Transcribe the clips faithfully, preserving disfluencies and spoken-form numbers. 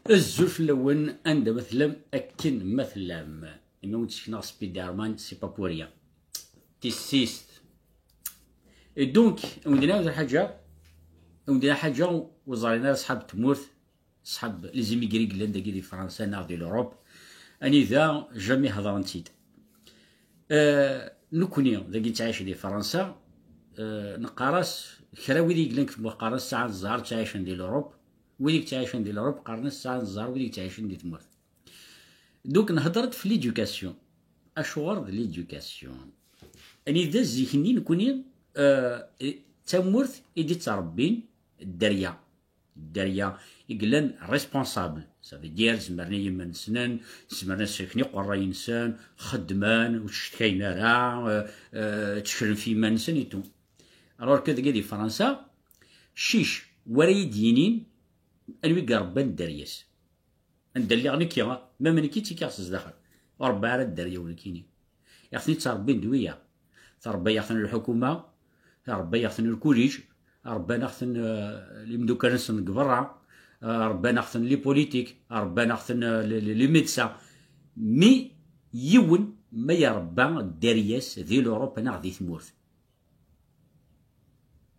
Azul fell-awen, anda ma tellam, akken ma tellam. Imi ur d-sekneɣ Spider-Man, c'est pas pour rien. Tissist. Et donc, wen-d-nɛawed lḥaǧa, wen-d-nɛawed lḥaǧa, ur ẓrin ara ṣṣḥab n tmurt, ṣṣḥab les immigrés yellan dagi di Fransa neɣ di l'Europe, anida jamais hedren-tt-id. Eh, nekkni, dagi nettɛic di Fransa, eh, neqqar-as, kra wid i yellan deg tmurt qqaren-as sɛan zzher ttɛicen di l'Europe, wid i yettɛicen di l'Europe qqaren-as sɛan zzher wid i yettɛicen di tmurt. Donc, nhedder-d f l'éducation. Acuɣer d l'éducation? Anida zik-nni nekkni, eh, d tamurt i d-ittrebbin dderya. Dderya i yellan responsable. Ça veut dire, zemren i yiman-nsen, zemren ad sselken iqerray-nsen, xeddmen, ur ttcetkayen ara, eh, eh, tteklen f yiman-nsen et tout. Alors que dagi di Fransa, cic, wara yi-d-yinin anwi i irebban dderya-s. Anda lliɣ nekki, même nekki ttekkiɣ s zdaxel. Ur rebba ara dderya ur nekkini. Iɣ ten-ittrebbin d wiyaḍ. Trebba-yaɣ-ten lḥukuma, trebba-yaɣ-ten lkuliǧ, rebban-aɣ-ten, eh, limdukal-nsen deg berra, eh, rebban-aɣ-ten les politiques, rebban-aɣ-ten, eh, les, les, les médecins. Mi yiwen ma irebba dderya-s di l'Europe neɣ di tmurt.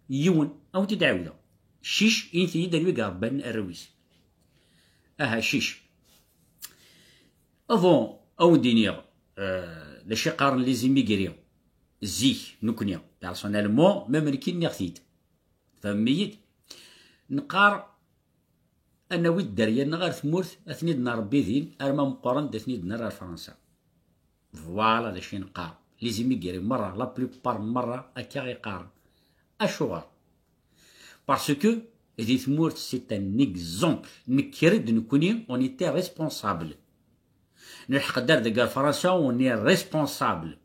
Yiwen, a wen-t-id-ɛiwdeɣ. Cic, init-iyi-d anwi i irebban arraw-is. Aha, cic. Avant, a wen-d-iniɣ, eh, d acu i qqaren les immigrés. Zik, nekkni, personnellement, même nekki nniɣ-t-id. Tfehmem-iyi-d? Neqqar, ad nawi dderya-nneɣ ar tmurt, ad ten-id-nṛebbi din, arma meqqren, ad ten-id-nerr ar Fransa. Voilà d acu i neqqar. Les immigrés merra, la plupart merra, akka i qqaren. Acuɣer? Parce que di tmurt, c'est un exemple. Nekker-d nekkni, on était responsable. Nelḥeq-d ar deg ar Fransa, on est responsable.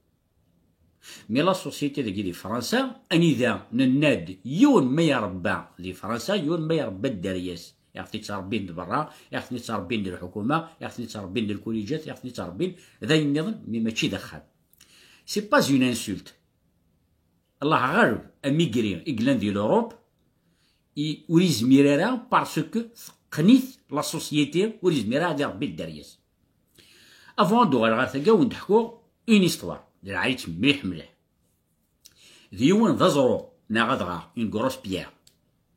Mais la société dagi di Fransa, anida nenna-d yiwen ma irebba di Fransa, yiwen ma irebba dderya-s. Iɣ ten-ittrebbin d berra, iɣ ten-ittrebbin d lḥukuma, iɣ ten-ittrebbin d lkuliǧat, iɣ ten-ittrebbin d ayen nniḍen, mais mačči d axxam. C'est pas une insulte. Allah ɣaleb, amigri i yellan di l'Europe, i, ur izmir ara parce que teqqen-it la société, ur izmir ara ad irebbi dderya-s. Avant ad d-uɣaleɣ ɣer tagi, ad wen-d-ḥkuɣ une histoire, d lɛali-tt mliḥ mliḥ. D yiwen d aẓru, neɣ adɣaɣ, une grosse pierre.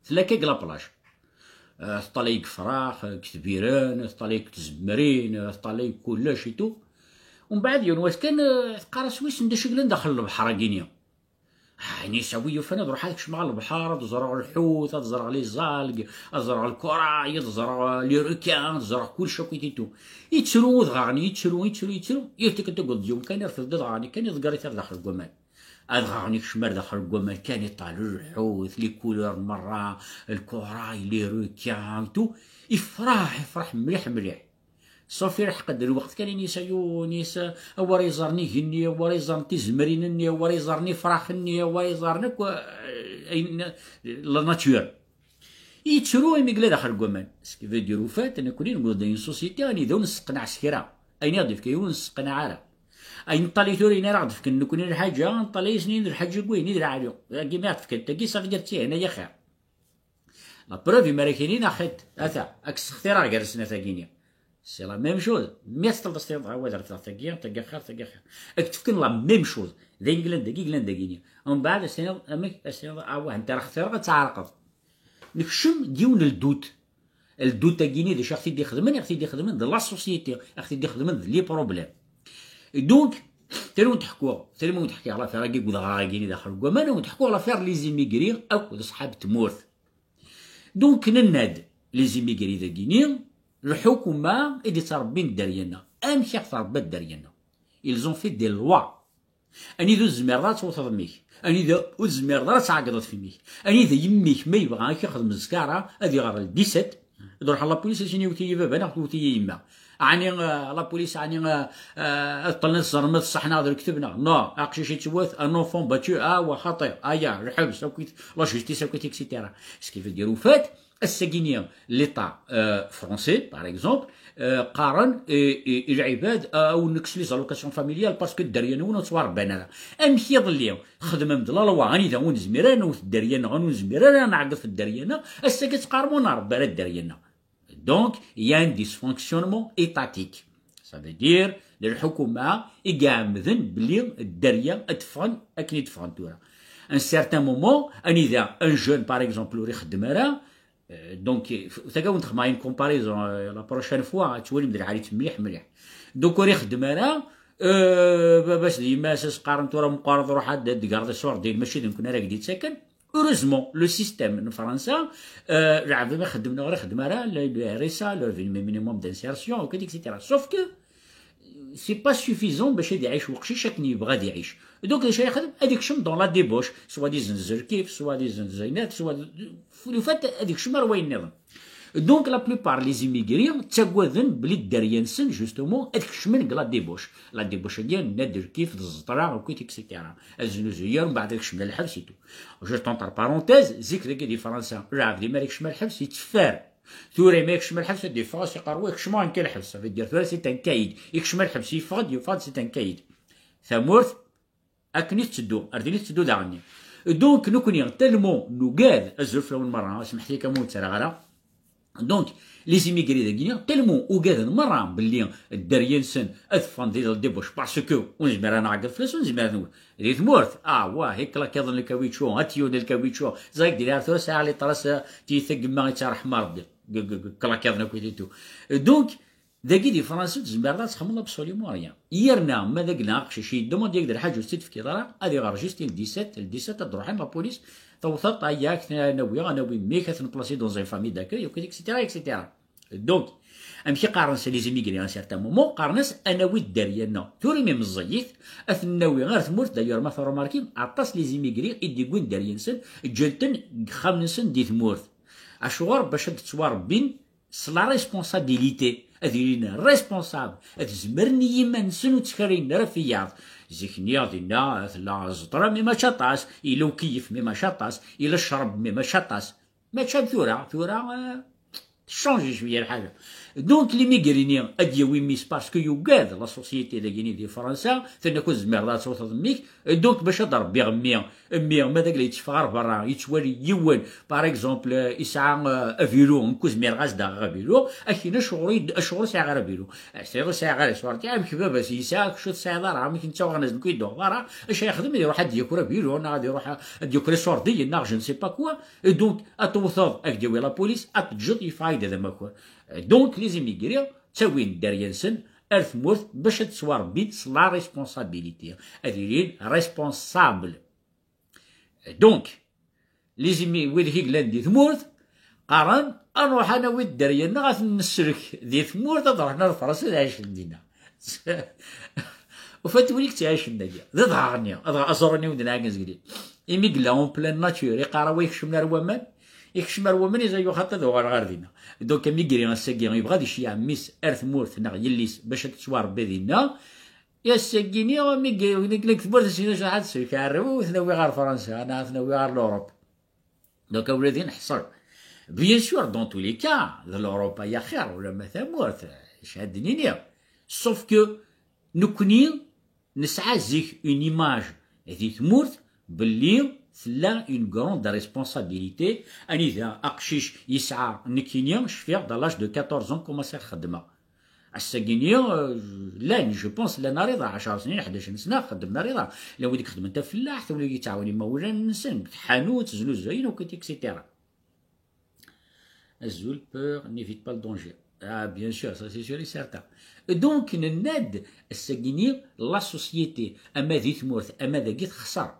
Tella akka deg la plage. Eh, teṭṭalay deg ifrax, eh, deg tbiren, teṭṭalay deg tzemrin, eh, teṭṭalay deg kullec et tout. Umbeɛd yiwen wass kan, eh, teqqar-as wissen d acu i yellan daxel n lebḥer-agi-ni. Ah, ini-as, a wi yufan ad ruḥeɣ ad kecmeɣ ɣer lebḥer, ad ẓreɣ lḥut, ad ẓreɣ les algues, ad ẓreɣ le corail, ad ẓreɣ, eh, les requins, ad ẓreɣ kullec akk et tout. Yettru udɣaɣ-nni, yettru, yettru, yettru. Yir tikkelt taggaḍ d yiwen kan, irfed-d adɣaɣ-nni kan, iḍegger-it ar daxel n waman. Adɣaɣ-nni ikcem ar daxel n waman kan, iṭal lḥut, les couleurs merra, le corail, les requins et tout. Ifraḥ, ifraḥ mliḥ, mliḥ. Sauf ilḥeq-d lweqt kan, ini-as, a Yunis, a wara iẓerren igenni, a wara iẓerren tizemrin-nni, a wara iẓerren ifrax-nni, a wara iẓerren akk, eh, ayen, la nature. Yettru imi yella daxel n waman. Ce qui veut dire, au fait, nekkni newweḍ-d une société anida ur nesseqnaɛ s kra. Ayen i ɣ-d-yefka yiwen ur nesseqnaɛ ara. Ayen neṭṭalay tura, ayen ara ɣ-d-fken nekkni lḥaǧa, neṭṭalay-asen lḥaǧa n wayen i d lɛali. Dagi mi ɣ-d-fkan tagi, ça veut dire d tihin, ay axir. La preuve, imi ara k-inin, axi-d, ata, ad k-ssextireɣ gar snat-agi-ni. C'est la même chose. Mi ad teṭṭleḍ, ad s-tiniḍ, ah, wa d tagi, tagi axir, tagi axir. Ad k-d-fken la même chose. D ayen yellan dagi, yellan dagi-ni. Umbeɛd, ad s-tiniḍ, amek, ad s-tiniḍ, ah, wah, anta ara xtireɣ, ad tɛerqeḍ. Nekcem deg yiwen n ldut. Ldut-agi-ni d acu i ɣ-t-id-ixedmen? I ɣ-t-id-ixedmen d la société, i ɣ-t-id-ixedmen d les problèmes. Et donc, tali wen-d-ḥkuɣ, tali ma wen-d-ḥkiɣ l'affaire-agi deg udɣaɣ-agi-ni daxel n waman, ad wen-d-ḥkuɣ l'affaire les immigrés akk d ṣṣḥab n tmurt. Donc, nenna-d, les immigrés dagi-ni, lḥukuma i d-ittrebbin dderya-nneɣ. Amek i ɣ-trebba dderya-nneɣ? Ils ont fait des lois. Anida ur tezmireḍ ara ad tewteḍ mmi-k. Anida ur tezmireḍ ara ad tɛeggḍeḍ f mmi-k. Anida yemmi-k ma yebɣa ad k-ixdem zkara, ad iɣer l dix-sept, ad iruḥ ɣer la police, ad s-yini wwet-iyi baba neɣ wwet-iyi yemma. Ɛni, eh, la police, ɛni, eh, eh, ad ṭṭlen ad ẓren ma d ṣṣeḥ neɣ d lekdeb neɣ? Non, aqcic yettwat, un enfant battu, ah, wa xaṭi, aya, lḥebs, akkit, la justice, akkit, et cetera. Ce qui veut dire, au fait, ass-agi-ni, l'État, euh, français, par exemple, euh, qqaren i, i, i lɛibad, euh, ad wen-nekkes les allocations familiales parce que dderya-nwen ur ttwarebban ara. Amek iḍelli xedmem-d la loi, anida ur nezmir ara ad nwet dderya-nneɣ, ur nezmir ara ad nɛeggeḍ f dderya-nneɣ, ass-agi ad teqqarem ur nṛebba ara dderya-nneɣ. Donc, il y a un dysfonctionnement étatique. Ça veut dire, d lḥukuma i iɛemmden belli dderya ad d-ffɣen akken i d-ffɣen tura. Un certain moment, anida un jeune, par exemple, ur ixeddem ara, euh, donc, tagawent xedmeɣ une comparaison, euh, la prochaine fois, ad twalim d lḥal-is mliḥ mliḥ. Donc, ur ixeddem ara, euh, baba-s d yemma-s as qqaren tura meqqreḍ, ruḥ ad d-tgerḍ iṣurdiyen, mačči d nekkni ara k-d-ittaken. Heureusement, le système n Fransa, euh, lɛebd ma ixeddem neɣ ur ixeddem ara, le, le R S A, le revenu minimum d'insertion, et cetera. Sauf que c'est pas suffisant باش ad iɛic weqcic akken yebɣa ad iɛic. Donc, d acu ara yexdem? Ad ikcem dans la débauche, soit d-izenz lkif, soit d-izenz ayen, soit d-, le fait ad ikcem ar wayen nniḍen. Donc, la plupart les immigrés ttaggaden belli dderya-nsen, justement, ad kecmen deg la débauche. La débauche-agi, nenna-d lkif, d ẓẓeṭra, akkit, et cetera. Ad znuzuyen, mbeɛd ad kecmen lḥebs et tout. Juste entre parenthèses, zik dagi di Fransa, lɛebd mi ara yekcem lḥebs, yetteffer. Tura, mi yekcem lḥebs, ad d-yeffeɣ, as iqerru, yekcem akka lḥebs. Ça veut dire, tura, c'est un caïd. Yekcem lḥebs, yeffeɣ-d, yeffeɣ-d, c'est un caïd. Tamurt, akken i tetteddu, ar din i tetteddu daɣenni. Donc, nekkni, tellement nugad, azul fell-awen merra, semḥet-iyi kan ma ur ttarraɣ ara. Donc, les immigrés dagi, tellement ugaden merra belli dderya-nsen ad ffɣen di la débauche, parce que ur nezmir ara nɛeggeḍ fell-as, ur nezmir ara nwet. Di tmurt, ah, wah, i klakiḍen lkawiču, ad t-yiwen lkawiču, ẓer-ik di lɛar tura sɛiɣ les traces, tiyita n yemma i tt-iṛḥem Ṛebbi, g-, g-, g-, klakiḍen akk et tout. Donc, dagi di Fransa ur tezmireḍ ad txedmeḍ absolument rien. Yerna ma d agna aqcic yedda, ma d-yak d lḥaǧa ur tt-id-tefkiḍ ara, ad iɣer juste le dix-sept, le dix-sept ad d-ruḥen la police, tawteḍ, ayya, ad k-nawi, ad nawi mmi-k, ad t-nplaci dans une famille d'accueil, et cetera, et cetera. Donc, amek i qqaren s les immigrés à un certain moment, qqaren-as ad nawi dderya-nneɣ. Tura imi meẓẓiyit, ad ten-nawi ar tmurt, d'ailleurs ma tṛumarkim, aṭas les immigrés i d-yewwin dderya-nsen, ǧǧan-ten deg yexxamen-nsen di tmurt. Acuɣer? Bac ad ttwaṛebbin s la responsabilité, ad ilin responsable, ad zemren i yiman-nsen ur ttkerriyen ara f wiyaḍ. Zik-nni dinna tella ẓẓeṭra, mais mačči aṭas, yella ukeyyef, mais mačči aṭas, yella ccrab, mais mačči aṭas. Mačči am tura, tura, euh, tchange cwiya lḥala. Donc, l'immigré-nni ad d-yawi mmi-s parce que yugad la société dagini di Fransa, tenna-k ur tezmireḍ ad tewteḍ mmi-k, donc bac ad d-rebbiɣ mmi, mmi, ma d agla yetteffeɣ ar berra, yettwali yiwen, par exemple, euh, yesɛa, euh, avilu, nekk ur zmireɣ ad s-d-aɣeɣ avilu, akken acuɣer i d-, acuɣer ur sɛiɣ ara avilu? Ah, sɛiɣ, ur sɛiɣ ara iṣurdiyen, amek baba-s yesɛa, kečč ur tesɛiḍ ara, amek netta ur aɣ-nezdi nekk ur d-uɣeḍ ara, acu ara yexdem? Ad iruḥ ad d-yaker avilu, neɣ ad iruḥ ad d-yaker iṣurdiyen, neɣ je ne sais pas quoi. Et donc, ad tewteḍ, ad k-d-yawi la police, ad teǧǧeḍ, yeffeɣ-ak-d d amakur. Donc, les immigrés ttawin dderya-nsen ar tmurt bac ad ttwaṛebbin s la responsabilité. Ad ilin responsable. Donc, les immi-, wid i yellan di tmurt, qqaren, ad nruḥ ad nawi dderya-nneɣ, ad ten-nesselk di tmurt, ad ruḥen ar Fransa ad ɛicen dinna. Ufan-t win i yettɛicen dagi. D adɣaɣ-nni, adɣaɣ aẓru-nni wid nɛeggen zgelli. Imi yella en pleine nature, iqqar, a wa ikecmen ar waman, ikecmen ar waman, iza yuɣ xaṭi ad uɣalen ɣer dinna. Donc, immigré ass-agi, yebɣa ad iceyyeɛ mmi-s ar tmurt neɣ yelli-s bac ad tettwaṛebbi dinna. Ass-agi-nni, mi yella deg tmurt, ad s-yini, ad selkeɣ arraw-iw, ad ten-awiɣ ɣer Fransa, neɣ ad ten-awiɣ ɣer l'Europe. Donc, a wladi, neḥṣel. Bien sûr, dans tous les cas, d l'Europe ay axir, ulamma tamurt, acu ad d-nini. Sauf que nekkni nesɛa zik une image di tmurt belli tella une grande responsabilité, anida aqcic yesɛa, nekkini cfiɣ-d à l'âge de quatorze ans commencé xeddmeɣ. Ass-agi-nni, euh, llan, je pense, llan ariḍa, ɛecṛ snin, ḥdac sna, xeddmen ariḍa. Llan wid ixeddmen tafellaḥt, wid yettɛawan imawlan-nsen, deg tḥanut, znuzayen, akk, et cetera. Azul, peur n'évite pas le danger. Ah, bien sûr, ça c'est sûr et certain. Donc, nenna-d, ass-agi-nni, la société, ama di tmurt, ama dagi, texṣer.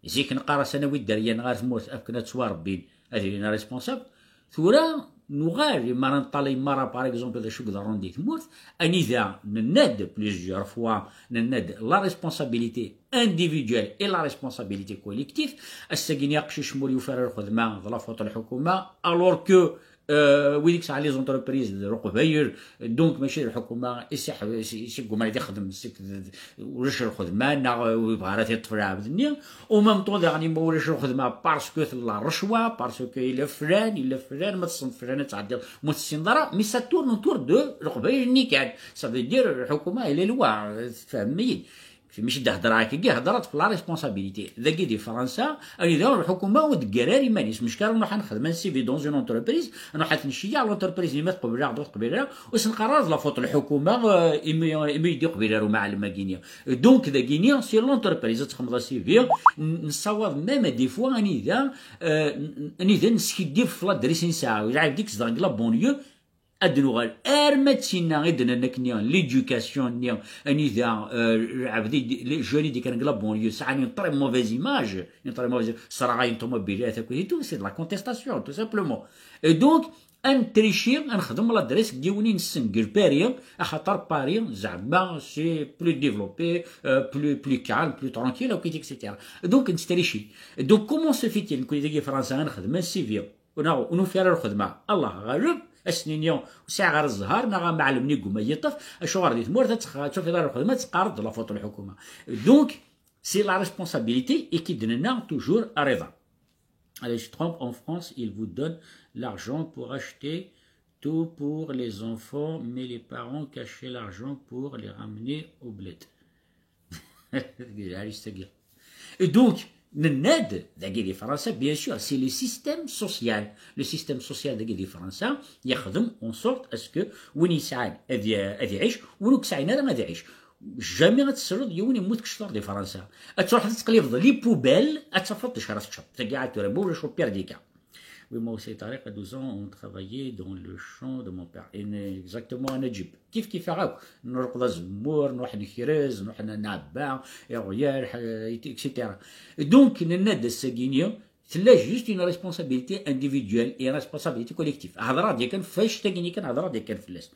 Zik neqqar-as ad nawi dderya-nneɣ ar tmurt akken ad ttwaṛebbin, ad ilin responsable. Tura nuɣal, mi ara neṭṭalay merra, par exemple, d acu i iḍerrun di tmurt, anida nenna-d plusieurs fois, nenna-d la responsabilité individuelle et la responsabilité collective. Ass-agi-nni aqcic ma ur yufi ara lxedma, d la faute n lḥukuma, alors que euh, wid i yesɛan les entreprises d Leqbayel, donc mačči d lḥukuma i s-iḥ-, i s-, i s-iggumman ad ixdem, seg d-, d-, ulac lxedma, neɣ, euh, ur yebɣa ara ad yeṭṭef lɛebd-nni. Au même temps daɣen, ma ulac lxedma, parce que tella rrecwa, parce que yella flan, yella flan, ma tessneḍ flan ad tɛeddiḍ, ma ur tessineḍ ara, mais ça tourne autour de Leqbayel-nni kan. Ça veut dire, lḥukuma, elle est loin, tfehmem-iyi. Mačči d-hedreɣ akkagi, hedreɣ-d f la responsabilité. Dagi di Fransa, anida lḥukuma ur d-teggar ara iman-is. Mačči ara nruḥ ad nexdem un C V dans une entreprise, nruḥ ad t-nceyyeɛ, l'entreprise-nni ma teqbel-aɣ-d ur teqbel ara, ur s-neqqar ara d la faute n lḥukuma, euh, imi, imi ur d-yeqbil ara umɛellem-agi-nni. Donc, dagi-nni, c'est l'entreprise ad texdmeḍ un C V, n-, nessawaḍ même des fois anida, euh, n-, anida neskiddib f l'adresse i nesɛa. Lɛebd i yezedɣen deg la banlieue, ad nuɣal arma d tinna i d-nnan akkenni, l'éducation-nni, anida, euh, lɛebd i d-, les jeunes i d-yekkren deg la banlieue sɛan une très mauvaise image, une très mauvaise, sraɣayen ṭumubilat akked et tout, c'est de la contestation, tout simplement. Et donc, ad nettrici, ad nexdem l'adresse deg yiwen i nessen deg Paris, axaṭer Paris, zeɛma, c'est plus développé, euh, plus, plus calme, plus tranquille, akked, et cetera. Donc, nettrici. Donc, comment se fait-il, nekkni dagi Fransa, ad nexdem un C V, ur neɣ-, ur nufi ara lxedma, Allah ɣaleb, ad s-nini ur sɛiɣ ara zzher, neɣ amɛellem-nni yegguma ad yi-yeṭṭef, acuɣer di tmurt ad tex-, ad tufiḍ ara lxedma, ad teqqareḍ d la faute n lḥukuma. Donc, c'est la responsabilité et qui donne toujours à raison. Allez, je trompe, en France, ils vous donnent l'argent pour acheter tout pour les enfants, mais les parents cachaient l'argent pour les ramener au bled. Allez, c'est bien. Et donc, nenna-d, dagi di Fransa, bien sûr, c'est le système social. Le système social dagi di Fransa, yexdem en sorte à ce que win yesɛan ad y-, ad iɛic, win ur yesɛin ara ad iɛic. Jamais ad tesleḍ yiwen yemmut kecṭer di Fransa. Ad truḥeḍ ad teqlibeḍ les poubelles, ad tafeḍ d acu ara teččeḍ. Tagi ɛad tura, ma ulac au pire des cas. Oui, moi aussi, Tariq, à douze ans, on travaillait dans le champ de mon père. Et exactement, à Najib. Kif kif akk. Nruqeḍ azemmur, nruḥ nekrez, nruḥ n-, nɛebba, iɣyal, et cetera. Donc, nenna-d ass-agi-nni, tella juste une responsabilité individuelle et une responsabilité collective. Hedreɣ-d yakan f annect-agi-nni kan, hedreɣ-d yakan fell-as.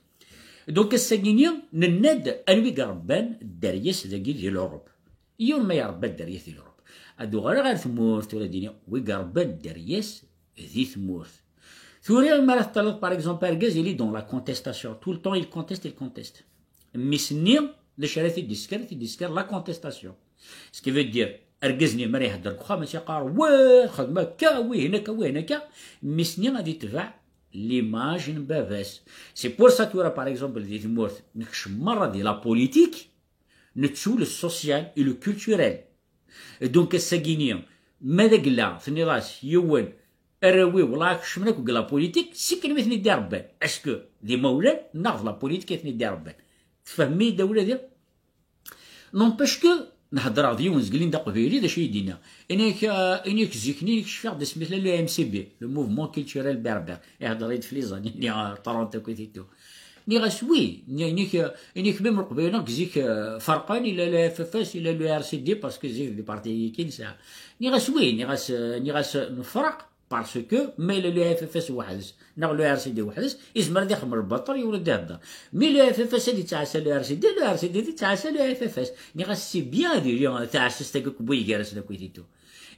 Donc, ass-agi-nni, nenna-d anwi i irebban dderya-s dagi di l'Europe. Yiwen ma irebba dderya-s di l'Europe. Ad uɣaleɣ ɣer tmurt, tura d-iniɣ, wi irebban dderya-s di tmurt. Tura, mi ara teṭṭaleḍ, par exemple, argaz, il est dans la contestation. Tout le temps, il conteste, il conteste. Mmi-s-nni, d acu ara t-id-isker? T-id-isker la contestation. Ce qui veut dire, argaz-nni, mi ara ihedder deg uxxam, ad s-iqqar, wa, xdem akka, wihin akka, wihin akka. Mmi-s-nni ad itbeɛ l'image n baba-s. C'est pour ça, tura, par exemple, di tmurt, nekcem merra di la politique, nettu le social et le culturel. Donc, ass-agi-nni, ma d agella, tenniḍ-as, yiwen, arraw-iw, wellah, kecmen akk deg la politique, si kan mi ten-id-irebban. Est-ce que d imawlan, neɣ d la politique i ten-id-irebban? Tfehmem-iyi-d a wladi? N'empêche que, nhedder-aɣ d yiwen zgelli d aqbayli, d acu i d-yenna? Ini-ak, euh, ini-ak zik-nni, cfiɣ-d asmi tella le M C B, le Mouvement Culturel Berbère. Ihedder-iyi-d f les années, euh, trente akkit et tout. Nniɣ-as, oui, nniɣ-, nniɣ-, nniɣ-ak, même Leqbayel neɣ zik, euh, ferqen, ila le F F S, ila le R C D, parce que zik d parti-agi i nesɛa. Nniɣ-as, oui, nniɣ-as, euh, nniɣ-as, euh, nefreq, parce que ma ila le F F S weḥd-s, neɣ le R C D weḥd-s, izmer ad ixdem lbaṭel, yiwen ad d-ihedder. Mi le F F S ad yettɛassa le R C D, le R C D ad yettɛassa le F F S. Nniɣ-as, c'est bien ad yili taɛessast-agi akk n waygar-asen akk i tito.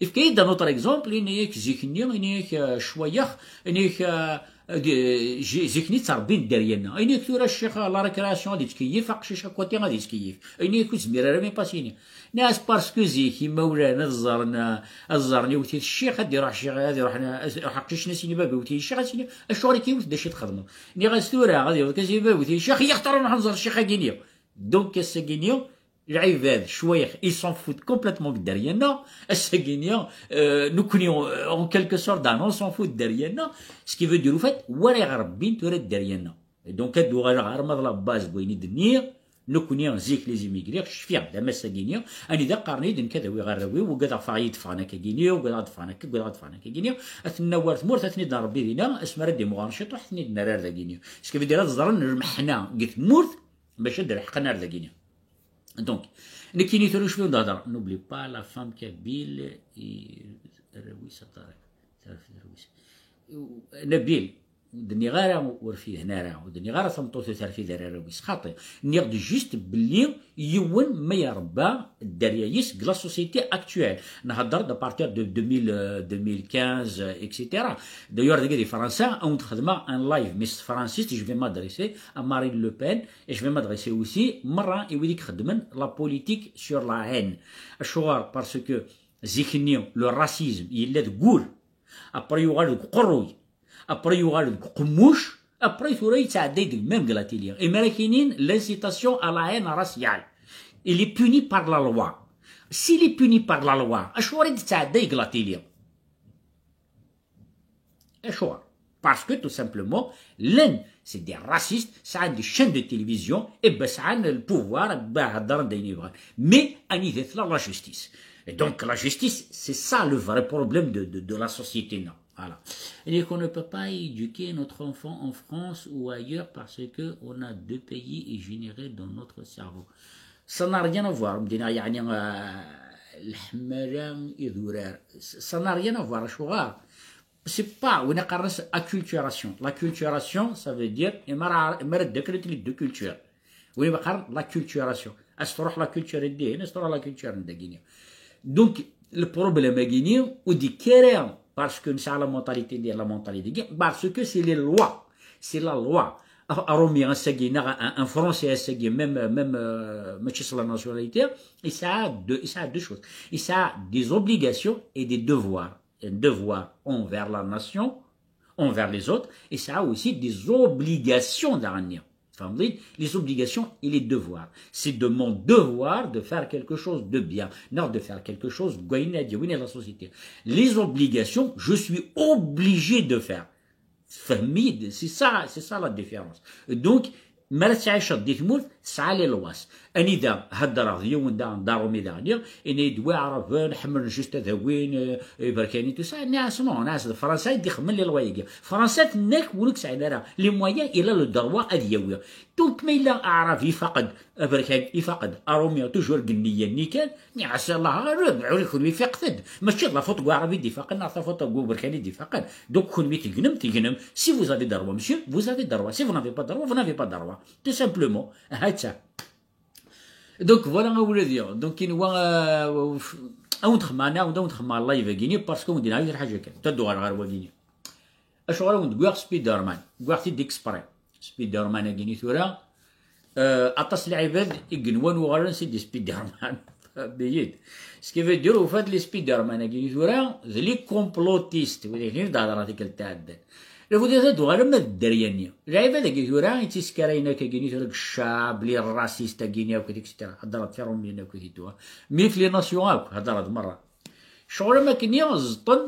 Efk-iyi-d un autre exemple, ini-ak zik-nni, ini-ak, euh, ccwayex, ini-ak, euh, d-, zi-, zik-nni ttrebbin dderya-nneɣ. Ini-ak tura ccix, euh, la récréation ad yettkeyyif, aqcic akwati ad yettkeyyif. Ini-ak ur zmir ara mi pass-ini. Nniɣ-as parce que zik, imawlan ad ẓren, euh, ad ẓren iwet-it ccix, ad iruḥ ccix, ad iruḥ, ad iruḥ aqcic-nni ad s-yini baba iwet-iyi ccix, ad s-yini, acuɣer i k-iwet, d acu i txedmeḍ? Nniɣ-as tura, ad iruḥ ad s-yini baba iwet-iyi ccix, yaxtar ad nruḥ ad nẓer ccix-agi-nni. Donc, ass-agi-nni, Lɛibad, ccwayex, ils s'en foutent complètement deg dderya-nneɣ. Ass-agi-nni, euh, nekkni, euh, en quelque sorte, ah, on s'en fout deg dderya-nneɣ. Ce qui veut dire, au fait, wa ara iɣrebbin tura deg dderya-nneɣ. Et donc, ad d-uɣaleɣ arma d la base n wayen i d-nniɣ, nekkni, zik, les immigrés, cfiɣ-d, am ass-agi-nni, anida qqaren-iyi-d nekk ad awiɣ arraw-iw, ugadeɣ ffeɣ-iyi-d ffɣen akkagi-nni, ugadeɣ ad ffɣen akka, ugadeɣ ad ffɣen akkagi-nni, ad ten-nawi ar tmurt, ad ten-id-nrebbi dinna, asmi ara d-imuɣren ciṭuḥ, ad ten-id-nerr ar dagi-nni. Ce qui veut dire, ad ẓren lmeḥna deg tmurt, bac ad d-leḥqen ar dagini. Donc, nekkini tura cwi d-hedreɣ. N'oublie pas la femme kabyle et arraw-is a Ṭariq. Terfed arraw-is. Nabil, ur d-nniɣ ara ur fiden ara, ur d-nniɣ ara tameṭṭut ur terfid ara arraw-is. Xaṭi. Nniɣ-d juste belli yiwen ma yerba dderya-is deg la société actuelle. Nhedder-d à partir de deux mille, euh, deux mille quinze, euh, et cetera. D'ailleurs, dagi di Fransa, ad wen-d-xedmeɣ un live, mais s tefransist, je vais m'adresser à Marine Le Pen, et je vais m'adresser aussi merra i wid i ixeddmen la politique sur la haine. Acuɣer? Parce que zik-nni, le racisme, yella deg wul. Après, yuɣal deg uqerruy. Après, yuɣal deg uqemmuc. Après, tura yettɛedday deg même deg la télé. Imir-a kinin, l'incitation à la haine raciale. Il est puni par la loi. S'il est puni par la loi, acuɣer i d-tettɛedday deg la télé? Acuɣer? Parce que tout simplement, llan, c'est des racistes, sɛan des chaînes de télévision, et ben sɛan le pouvoir, ben heddren d ayen yebɣan. Mais anida tella la justice? Et donc la justice, c'est ça le vrai problème de, de, de la société, non? Voilà. Et qu'on ne peut pas éduquer notre enfant en France ou ailleurs parce que on a deux pays et générés dans notre cerveau. Ça n'a rien à voir, medina, يعني, euh, الحمالة يدورار. Ça n'a rien à voir, acuɣer? C'est pas, win iqqaren acculturation. L'acculturation, ça veut dire, imi ara, imi ara ddaklen les deux cultures. Win iqqaren l'acculturation. As truḥ la culture n dihin, as truḥ la culture n dagini. Donc, le problème agini, ur d-ikki ara, parce que nesɛa la mentalité, la mentalité, parce que c'est les lois. C'est la loi. Aromi, ass-agi, neɣ un, un Français, ass-agi, même, même, euh, mačči s la nationalité, il a deux, il a deux choses. Il a des obligations et des devoirs. Un devoir envers la nation, envers les autres, et ça a aussi des obligations dernière. Les obligations et les devoirs. C'est de mon devoir de faire quelque chose de bien, non de faire quelque chose de la société. Les obligations, je suis obligé de faire. C'est ça, c'est ça la différence. Donc, mi ara tettɛiceḍ di tmurt, tesɛa les lois. Anida heddreɣ d yiwen daɣen d aṛumi daɣen, yenna-yi-d wi Aɛraben ḥemmlen juste ad awin, eh, iberkanin, tout ça. Nniɣ-as non, nniɣ-as d Fransa i d-ixemmen les lois-agi. Fransa tenna-k win ur yesɛin ara les moyens, il a le droit ad yawi. Donc ma yella Aɛrab ifaq-d aberkan, ifaq-d aṛumi, toujours deg nniya-nni kan, nniɣ-as Allah, ur kunwi ifiqet-d. Mačči d la faute n Uɛrab i d-ifaqen neɣ la faute n uberkan i d-ifaqen. Donc kunwi tegnem, tegnem. Si vous avez droit, monsieur, vous avez droit. Si vous n'avez pas droit, vous n'avez pas droit. Tout simplement. Hatta. Donc voilà, a wladi. Donc inwa, euh, awen-d-xemmeɣ, awen-d-xemmeɣ live-agi-ni, parce que awen-d-yenɣa yiwet lḥaǧa kan. Taddu ɣer, ɣer wagi-ni. Acuɣer awen-d-wwiɣ Spider-Man? Wwiɣ-t-id exprès. Spider-Man-agi-ni tura, euh, aṭas n lɛibad i yenwan uɣalen si di Spider-Man. Biyid. Ce qui veut dire, ufan les Spider-Man-agi-ni tura, d les complotistes, wid i d-hedreɣ tikkelt tɛeddan. Lafud ad d-uɣalem ad dderya-nni. Lɛibad-agi tura, i tt-iskarayen akka-gini tura deg ccab, les racistes-agi-ni akk, et cetera. Heddreɣ-d tiṛumyin akk, et tout. Mif les nations akk, heddreɣ-d merra. Ccɣel am akken-nni, ẓeṭṭen,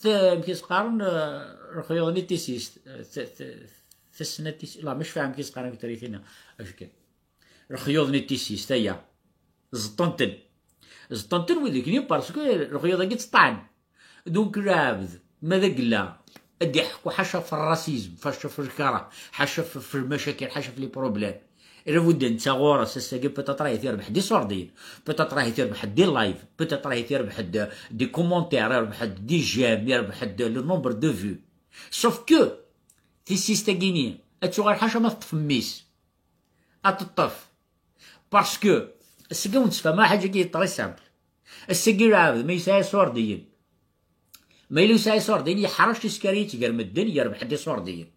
t-, amek i s-qqaren, eh, lexyuḍ-nni n tissist, eh, t-, t-, tassna n tissist, la, mac faham amek i s-qqaren deg tritina, acu kan. Lexyuḍ-nni n tissist, aya. Ẓeṭṭen-ten. Ẓeṭṭen-ten wid-agi-ni, parce que lexyuḍ-agi ttṭan. Donc, lɛebd, ma d agella, ad d-iḥekku ḥaca f racisme, ḥaca f lkara, ḥaca f, f lmacakil, ḥaca f les problèmes. Lafud netta ɣur-s, ass-agi peut-être ahat irbeḥ-d iṣurdiyen, peut-être ahat irbeḥ-d des lives, peut-être ahat irbeḥ-d des commentaires, irbeḥ-d des j'aime, irbeḥ-d le nombre de vues. Sauf que, tissist-agi-ni, ad tuɣal ḥaca ma teṭṭef mmi-s. Ad teṭṭef. Parce que, ass-agi ur netfaham ara ḥaǧa-agi très simple. Ass-agi lɛebd, ma yesɛa iṣurdiyen, ma yella yesɛa iṣurdiyen, yeḥṛec tiskariyin gar medden, yerbeḥ-d iṣurdiyen.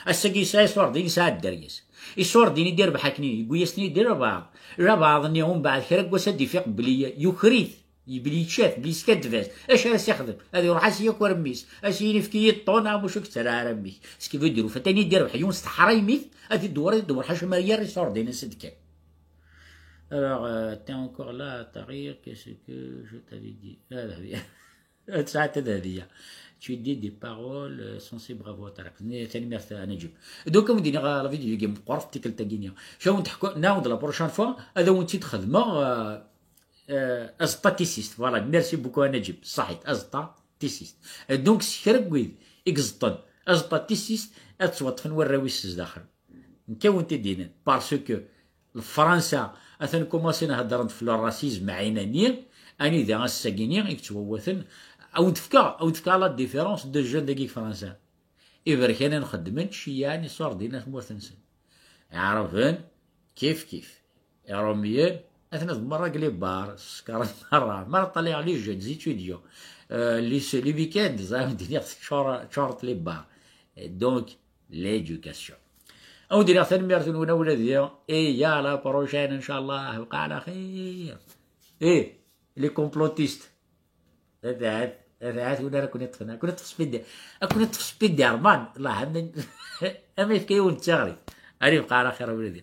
Ass-agi yesɛa iṣurdiyen, yesɛa dderya-s. Iṣurdiyen i d-irbeḥ akken-nni, yewwi-yasen-id i lbaɛḍ. Lbaɛḍ-nni, umbeɛd, kra n wass ad d-ifiq belli yuker-it, belli yečča-t, belli yeskaddeb-as. Acu ara s-ixdem? Ad iruḥ ad s-yaker mmi-s, ad s-yini efk-iyi-d ṭṭun, a muc ur k-ttarra ara mmi-k. Ce qui veut dire, ufan-t ayen i d-irbeḥ yiwen s teḥraymi-t, ad t-idewwer, ad t-idewwer ḥaca ma yerra iṣurdiyen-as-d kan. Alors, euh, t'es encore là à ta rire, qu'est-ce que je t'avais dit? Ah, Tesɛa tadahdiya. Tu dis des paroles, euh, sensibles, bravo, Tariq. Tanemmirt a Najib. Donc, awen-d-iniɣ, euh, la vidéo-agi meqqret tikkelt-agi-nni. Acu awen-d-ḥku-, nɛawed la prochaine fois, ad awen-tt-id-xedmeɣ, euh, euh, aẓeṭṭa tissist. Voilà, merci beaucoup a Najib. Ṣaḥit, aẓeṭṭa tissist. Euh, donc, s kra n wid i iẓeṭṭen aẓeṭṭa tissist, ad ttwaṭṭfen warraw-is zdaxel. Nekk awen-t-id-inin. Parce que Fransa, atan kumasin heddren-d f le racisme ɛinani, anida ass-agi-ni i yettwawaten. Awen-d-fkeɣ, awen-d-fkeɣ la différence de jeunes dagi deg Fransa. Iberkanen xeddmen, ttceyyiɛen iṣurdiyen ar tmurt-nsen. Iɛraben, kif kif. Iṛumiyen, atan ad merra deg les bars, sekṛen merra. Mi ara ṭṭalayeɣ les jeunes étudiants, euh, les, les week-ends, ẓer, ad d-iniɣ teččur-, ččuṛent les bars. Et donc, l'éducation. Awen-d-iniɣ tanemmirt-nwen a wladi. Et à la prochaine, inchallah, bqa ɛla xir. Eh, les complotistes. Tabiɛet, tabiɛet, win ara ken-iṭṭfen, ad ken-iṭṭef Spidi-, ad ken-iṭṭef Spiderman. Allah, am, am yefka yiwen d tiɣri. Ari bqa ɛla xir a wladi.